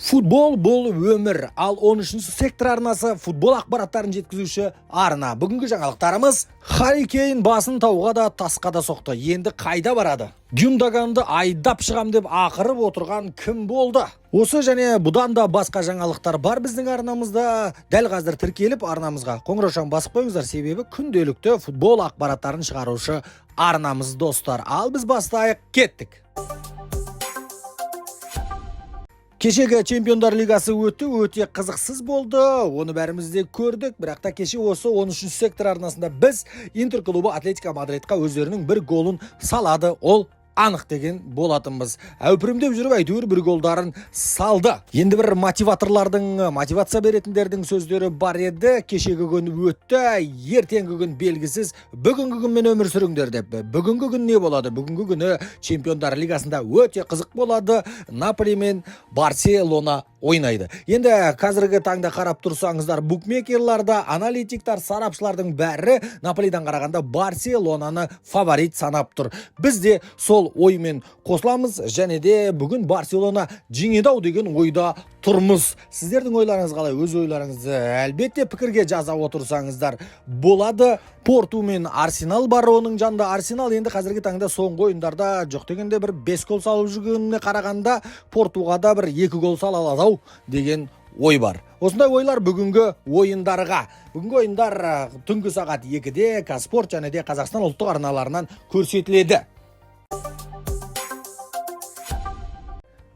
Футбол бұл өмір, ал 13 сектор арнасы футбол ақпараттарын жеткізуші арна. Бүгінгі жаңалықтарымыз: Харри Кейн басын тауға да, тасқа да соқты. Енді қайда барады? Гюндоганды айдап шығам деп ақырып отырған кім болды? Осы және бұдан да басқа жаңалықтар бар біздің арнамызда. Дәл қазір тіркеліп, арнамызға қоңыраушаны басып қойыңыздар, себебі күнделікті футбол ақпараттарын шығарушы арнамыз, достар. Ал біз бастайық, кеттік. Кешегі Чемпиондар лигасы өтті, өте қызықсыз болды. Оны бәріміз де көрдік. Бірақ та кеше осы 13 сектор арнасында біз Интер клубы Атлетико Мадридқа өздерінің бір голын салады. Ол анық деген болатынбыз. Әупірімдеп жүріп әйтеуір бір голдарын салды. Енді бір мотиваторлардың, мотивация беретіндердің сөздері бар еді. Кешегі күн өтті, ертеңгі күн белгісіз. Бүгінгі күнмен өмір сүріңдер деп. Бүгінгі күн не болады? Бүгінгі күні Чемпиондар лигасында өте қызық болады. Наполи мен Барселона ойнайды. Енді қазіргі таңда қарап тұрсаңыздар, букмекерларда, аналитиктар, сарапшылардың бәрі Наполидан қарағанда Барселонаны фаворит санап тұр. Біз де сол оймен қосыламыз және де бүгін Барселона жеңеді ау деген ойда тұрмыз. Сіздердің ойларыңыз қалай? Өз ойларыңызды әлбетте пікірге жаза отырсаңыздар болады. Порту мен Арсенал бар оның жанында. Арсенал енді қазіргі таңда соңғы ойындарда жоқ дегенде бір 5 гол салып жүргеніне қарағанда, Портуға да бір 2 гол сала алады ау деген ой бар. Осындай ойлар бүгінгі ойындарға. Бүгінгі ойындар түнгі сағат 2-де Қазспорт және де Қазақстан ұлттық арналарынан көрсетіледі.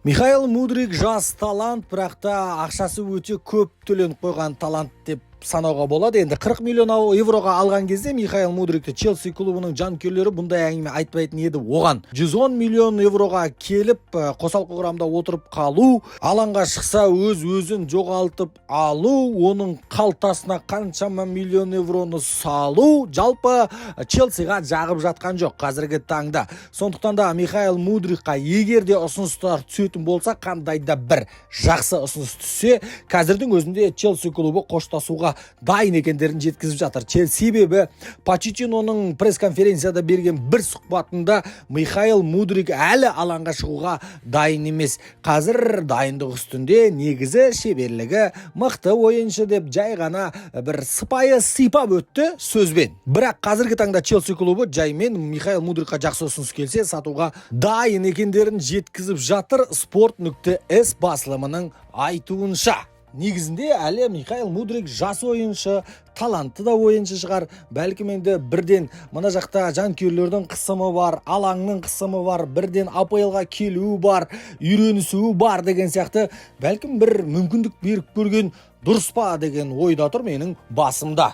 Михаил Мудрик жас талант, бірақ та ақшасы өте көп төленіп қойған талант деп санауға болады. Енді 40 миллион евроға алған кезде Михаил Мудрикті Челси клубының жанкүйерлері бұндай әңгіме айтпайтын еді оған. 110 миллион евроға келіп, қосалқы құрамда отырып қалу, алаңға шықса өз өзін жоғалтып алу, оның қалтасына қаншама миллион евроны салу жалпы Челсиға жағып жатқан жоқ қазіргі таңда. Сондықтан да Михаил Мудрикқа егер де ұсыныстар түсетін болса, қандай да бір жақсы ұсыныс түссе, қазірдің өзінде Челси клубы қоштасуға дайын екендерін жеткізіп жатыр. Себебі Почеттиноның пресс-конференцияда берген бір сұхбатында Михаил Мудрик әлі алаңға шығуға дайын емес. Қазір дайындық үстінде, негізі шеберлігі мықты ойыншы деп жай ғана бір сыпайы сипап өтті сөзбен. Бірақ қазіргі таңда Челси клубы жаймен Михаил Мудрикқа жақсы ұсыныс келсе, сатуға дайын екендерін жеткізіп жатыр Sport.с басылымының айтуынша. Негізінде әлі Михаил Мудрик жас ойыншы, талантты да ойыншы шығар. Бәлкім, енді бірден мына жақта жанкүйерлердің қысымы бар, алаңның қысымы бар, бірден АПЛ-ға келуі бар, үйренісуі бар деген сияқты. Бәлкім, бір мүмкіндік беріп көрген дұрыс па деген ойда тұр менің басымда.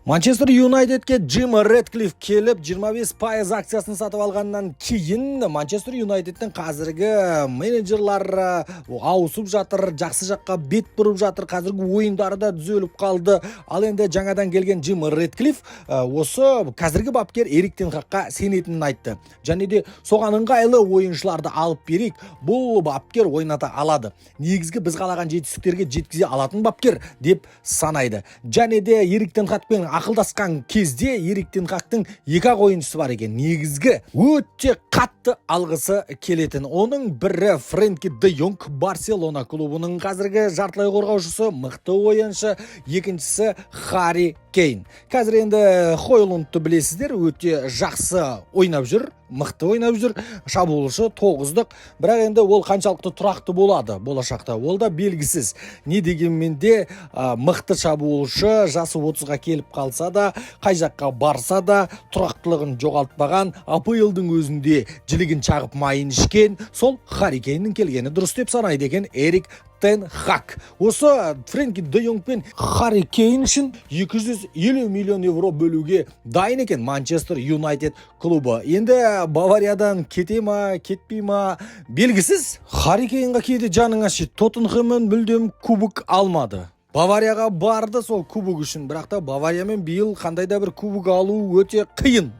Манчестер Юнайтедке Джим Редклифф келіп, 25% акциясын сатып алғаннан кейін Манчестер Юнайтедтің қазіргі менеджерлары ауысып жатыр, жақсы жаққа бет бұрып жатыр, қазіргі ойындары да түзеліп қалды. Ал енді жаңадан келген Джим Редклифф осы қазіргі бапкер Эрик тен Хагқа сенетінін айтты. Және де соған ыңғайлы ойыншыларды алып берейік, бұл бапкер ойната алады. Негізгі біз қалаған жетістіктерге жеткізе алатын бапкер деп санайды. Және де Эрик тен Хагпен ақылдасқан кезде Эрик тен Хагтың екі ақ ойыншысы бар екен. Негізгі өте қатты алғысы келетін. Оның бірі Френки де Йонг, Барселона клубының қазіргі жартылай қорғаушысы, мықты ойыншы. Екіншісі Харри Кейн. Қазір енді Хойлундты білесіздер, өте жақсы ойнап жүр, мықты ойнап жүр, шабуылшы, тоғыздық. Бірақ енді ол қаншалықты тұрақты болады болашақта, ол да белгісіз. Не дегенмен де мықты шабуылшы, жасы 30-ға келіп қалса да, қай жаққа барса да тұрақтылығын жоғалтпаған, АПЛ-дың өзінде жілігін шағып майын ішкен сол Харри Кейннің келгені дұрыс деп санайды екен Эрик тен Хаг. Осы Френки де Йонг пен Харри Кейн үшін 250 миллион евро бөлуге дайын екен Манчестер Юнайтед клубы. Енді Бавариядан кете ма, кетпей ма, белгісіз. Харри Кейнға кейде жаның ашиды. Тоттенхэммен мүлдем кубок алмады. Баварияға барды сол кубок үшін, бірақ та Бавариямен биыл қандай да бір кубок алу өте қиын.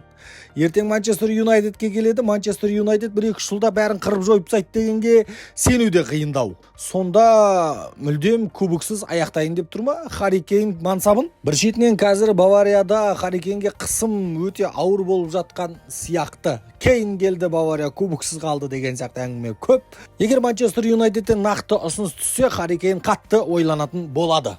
Ертең Манчестер Юнайтедке келеді. Манчестер Юнайтед 1-2 жылда бәрін қырып жойып тастайды дегенге сену де қиындау. Сонда мүлдем кубоксыз аяқтайын деп тұр ма Харри Кейн мансабын? Бір шетінен, қазір Баварияда Харри Кейнге қысым өте ауыр болып жатқан сияқты. Кейн келді, Бавария кубоксыз қалды деген сияқты әңгіме көп. Егер Манчестер Юнайтедтен нақты ұсыныс түссе, Харри Кейн қатты ойланатын болады.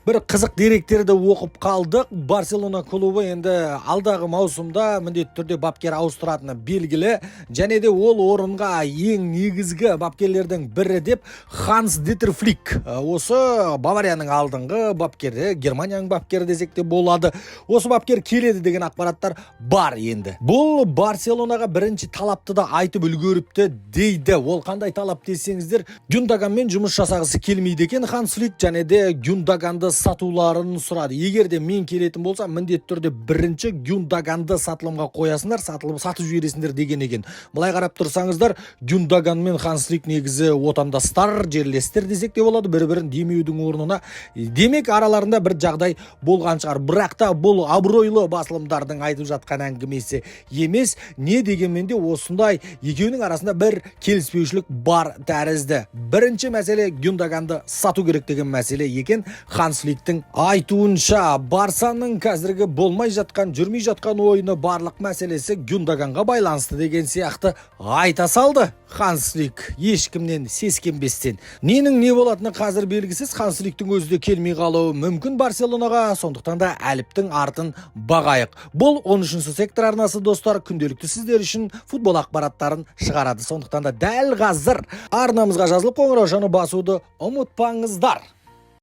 Бір қызық деректерді оқып қалдық. Барселона клубы енді алдағы маусымда міндетті түрде бапкер ауыстыратыны белгілі. Және де ол орынға ең негізгі бапкерлердің бірі деп Ханс Дитер Флик, осы Баварияның алдыңғы бапкері, Германияның бапкері десек те болады. Осы бапкер келеді деген ақпараттар бар енді. Бұл Барселонаға бірінші талапты да айтып үлгеріпті дейді. Ол қандай талап десеңіздер, Гюндаганмен жұмыс жасағысы келмейді екен Ханс Флик және де Гюндаганды сатуларын сұрады. Егер де мен келетін болсам, міндетті түрде бірінші Гюндаганды сатылымға қоясыңдар, сатылып, сатып жібересіңдер деген екен. Былай қарап тұрсаңыздар, Гюндаган мен Ханс Флик негізі отандастар, жерлестер десек те болады. Бір бірін демеудің орнына, демек, араларында бір жағдай болған шығар. Бірақ та бұл абыройлы басылымдардың айтып жатқан әңгімесі емес. Не дегенмен де, осындай екеуінің арасында бір келіспеушілік бар тәрізді. Бірінші мәселе Гюндаганды сату керек деген мәселе екен. Ханс Фликтің айтуынша, Барсаның қазіргі болмай жатқан, жүрмей жатқан ойыны, барлық мәселесі Гюндаганға байланысты деген сияқты айта салды Ханс Флик ешкімнен сескенбестен. Ненің не болатыны қазір белгісіз. Ханс Фликтің өзі де келмей қалуы мүмкін Барселонаға. Сондықтан да әліптің артын бағайық. Бұл 13 сектор арнасы, достар, күнделікті сіздер үшін футбол ақпараттарын шығарады. Сондықтан да дәл қазір арнамызға жазылып, қоңыраушаны басуды ұмытпаңыздар.